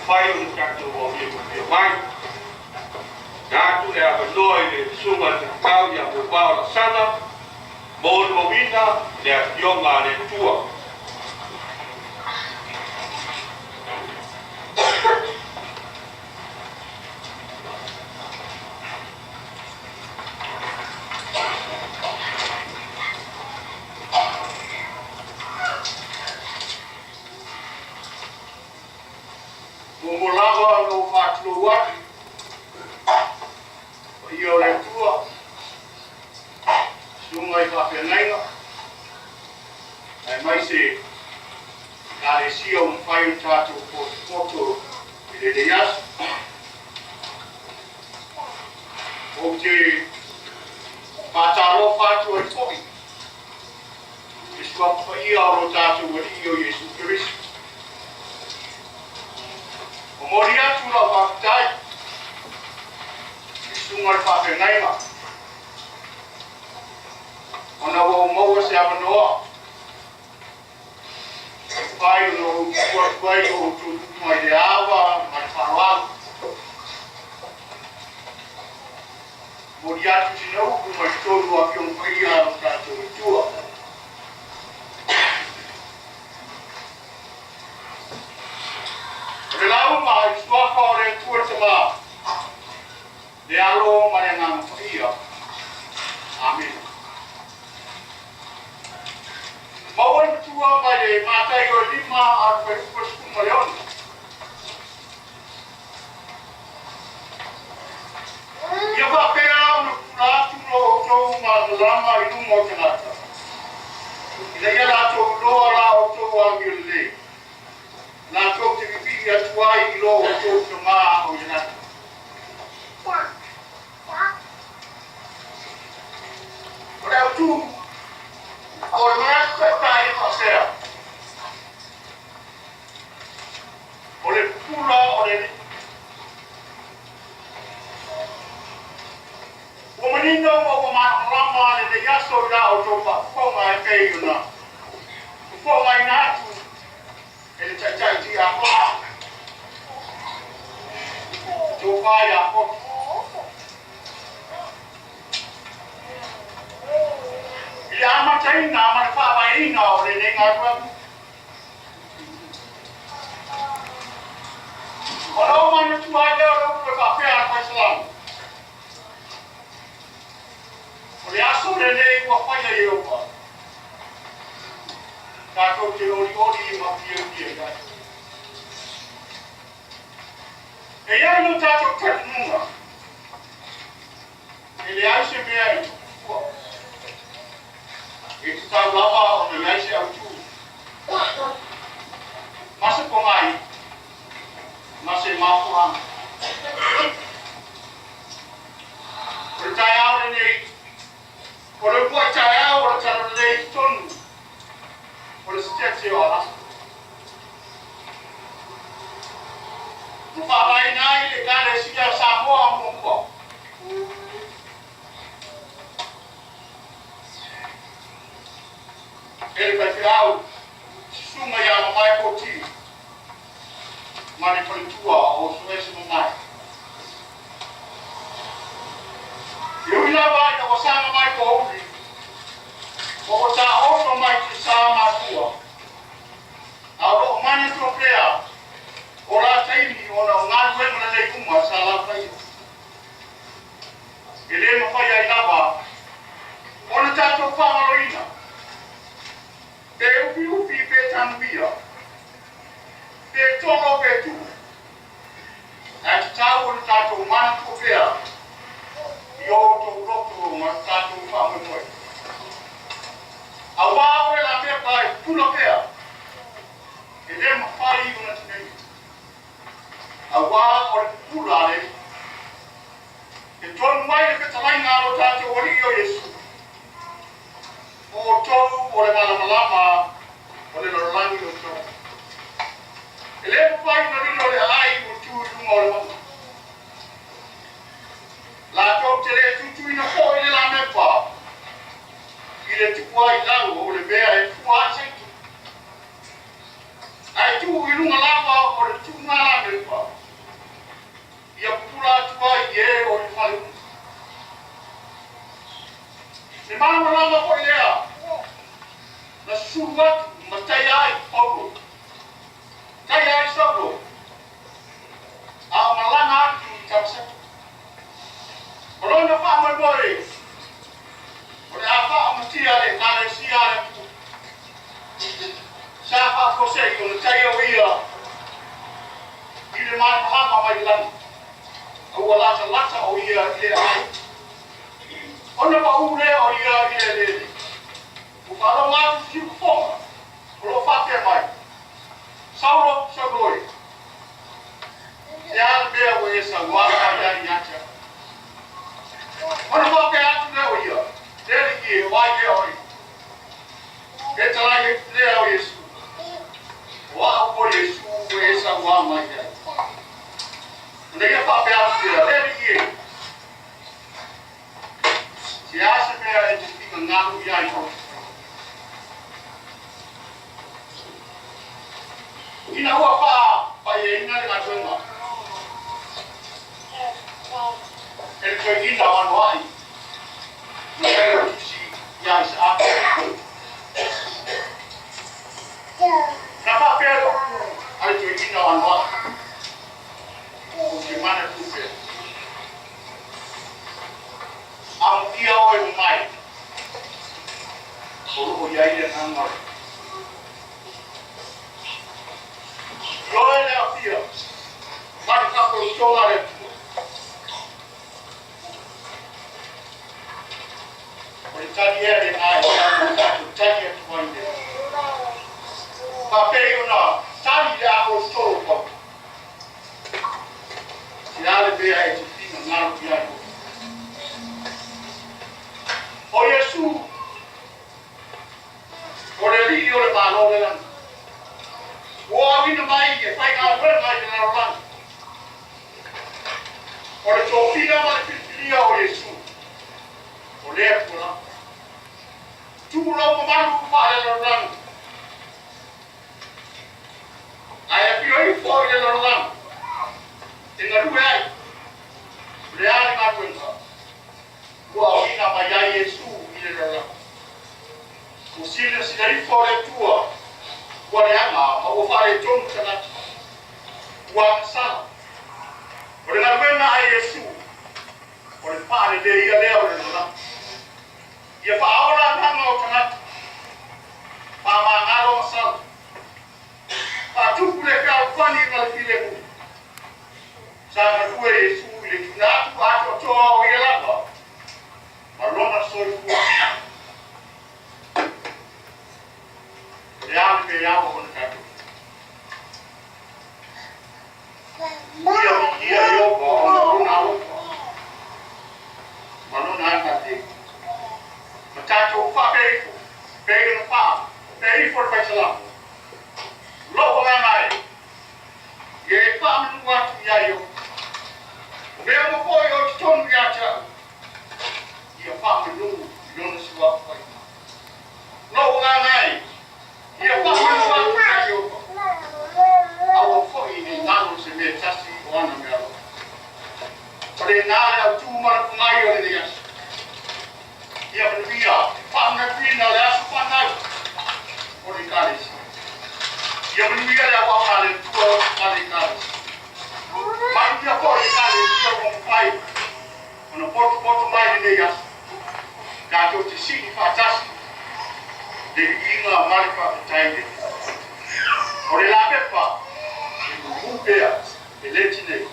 mafai ona tatou aulia manuia mai. Na atu le avanoa i le Susuga i le Tafau ia Moevao Lasana molimauina le Afioga a le Atua. Muamua lava ona ou faatulou atu paia o le Atua, susuga i faafeagaiga, aemaise Ekalesia ua mafai ona tatou potopoto i lenei aso. Ou te faatalofa atu ai foi i le Suafa Paia o lo tatou Alii o Iesu Keriso. Momoli atu lau faafetai i susuga i le faafeagaiga ona ua ou maua se avanoa e mafai ona ou tupu atu ai o outou luma i le ava ma le faaaloalo. Momoli atu sina upu mai totonu o Afioga Paia a lo tatou Atua. O le lauga i le suafa o le Atua le Tama, le Alo ma le Agaga Paia. Amene. Maua le matua mai le Mataio e 5 a le fuaiupu 16. Ia faapea ona pupula atu lo outou malamalama i luma o tagata, ina ia latou iloa la outou amio lelei, latou te pipii atu ai i lo outou Tama o i le lagi. O le autu o le manatu taitai e faapea, O le pupula o le Alii. Ua manino ma ua malamalama lenei aso i la outou faafofoga e pei ona fofogaina atu e le Taitai Tiakono, le Tofa ia Poto. I le amataina ma le faavaeina o lenei galuega, Ona ou manatua ai lea o le upu e faapea a le Faisalamo, O le aso lenei ua faia e Ieova, tatou te olioli ma fiafia i ai. E i ai lo tatou talitonuga, e leai se mea e tupu fua. E tatau lava ona i ai se autu ma se pogai ma se mafuaaga. O le taeao lenei, o le uluai taeao o le Talalelei i totonu o le Setete o Alaska. Na faavaeina ai le Ekalesia Samoa muamua. E le faifeau, susuga ia Mamae Poti ma le faletua o Suese Mamae. E ui lava ina ua saga mai pouli, ma ua taoto mai i sa matua, a o lo o manatua pea o la taimi ona o galuega lelei uma sa laufaia. E le mafai ai lava ona tatou faamaloina pe ufiufi pe tanuia, pe tolo pe tuu, ae tatau ona tatou manatua pea i o outou loto ma lo tatou faamoemoe. Auā o le lamepa e pupula pea, e le mafai ona tineia. Auā o le pupula a le Alii. E tonu ai le fetalaiga a lo tatou Alii o Iesu, O outou o le malamalama o le lalolagi o outou. E le mafai ona lilo le aai ua tu i luga o le mauga. Latou te le tutuina foi le lamepa i le tuu ai i lalo o le mea e fua ai se itu, ae tuu i luga lava o le tuuga lamepa ia pupula atu ai i e o i fale uma. Le malamalama foi lea na susulu atu ma taia ai Paulo, taia ai Saulo, a o malaga atu i Tamaseko. O lona faamoemoe o le a faaamatia le Ekalesia a le Atua. Sa faafuasei ona taia o ia i le malamalama mai le lagi, a ua latalata o ia i le aai. Ona paū lea o ia i le eleele, ua faalogo atu i siufofoga o lo o faapea mai, Saulo, Saulo e, e a le mea ua e sauā mai ai ia te au? Ona faapea atu lea o ia, Le Alii e, o ai ea oe? Fetalai atu lea o Iesu, O au o Iesu ua e sauā mai ai. Ona ia faapea atu lea, Le Alii e, se a se mea e te finagalo i ai oe? Ina ua faapaiaina le galuega e le toeaina o Anoa'i ma Failautusi ia Isaaka. Na faapea le upu a le toeaina o Anoa'i, Ou te manatu pea, amuia oe mai, o lo o i ai le agaga o le I oe le aofia ma le faafoefoega a le Atua. O le tali ea lena e tatau ona tatou tali atu ai i le Atua. Faapei ona tali le Aposetolo o Paulo, Se a le mea e te finagalo i ai oe? O Iesu O le Alii o le Malo o le lagi, ua auina mai e faigaluega i le lalolagi. O le tofiga ma le filifilia o Iesu, o lea ua lava. Tuu lou mamalu faale-lalolagi, ae afio ifo i le lalolagi e galue ai. O le a le galuega ua auina mai ai Iesu i le lalolagi? Ua silasila ifo le Atua ua leaga ma ua faaletonu tagata, ua agasala. O le galuega a Iesu, o le faaleleia lea o le lalolagi, ia faaola agaga o tagata, faamagalo agasala, faatupu le fealofani ma le filemu. Sa galue Iesu i le tuuina atu atoatoa o ia lava ma lona soifua. O le a le mea e ao ona tatou Ia viia Ieova ona o lona alofa ma lona agalelei, ma tatou faapea ifo, pei ona faapea ifo le Faisalamo, Lou agaga e, ia e faamanu atu iā Ieova, o mea uma foi o i totonu ia te au, ia faamanu i lona suafa paia. Lou agaga e, ia faamanu atu iā Ieova, aua foi ne i galo se mea tasi o ana meaalofa. O lena le autu ma le pogai o lenei aso. Ia manuia le faamanatuina o le aso fanau o le Ekalesia. Ia manuia le auauna a le Atua ma le Ekalesia. Manuia foi Ekalesia ua mafai ona potopoto mai lenei aso, tatou te sii faatasi le viiga ma le faafetai i le Atua. O le lapepa e mumu pea, e le tinei.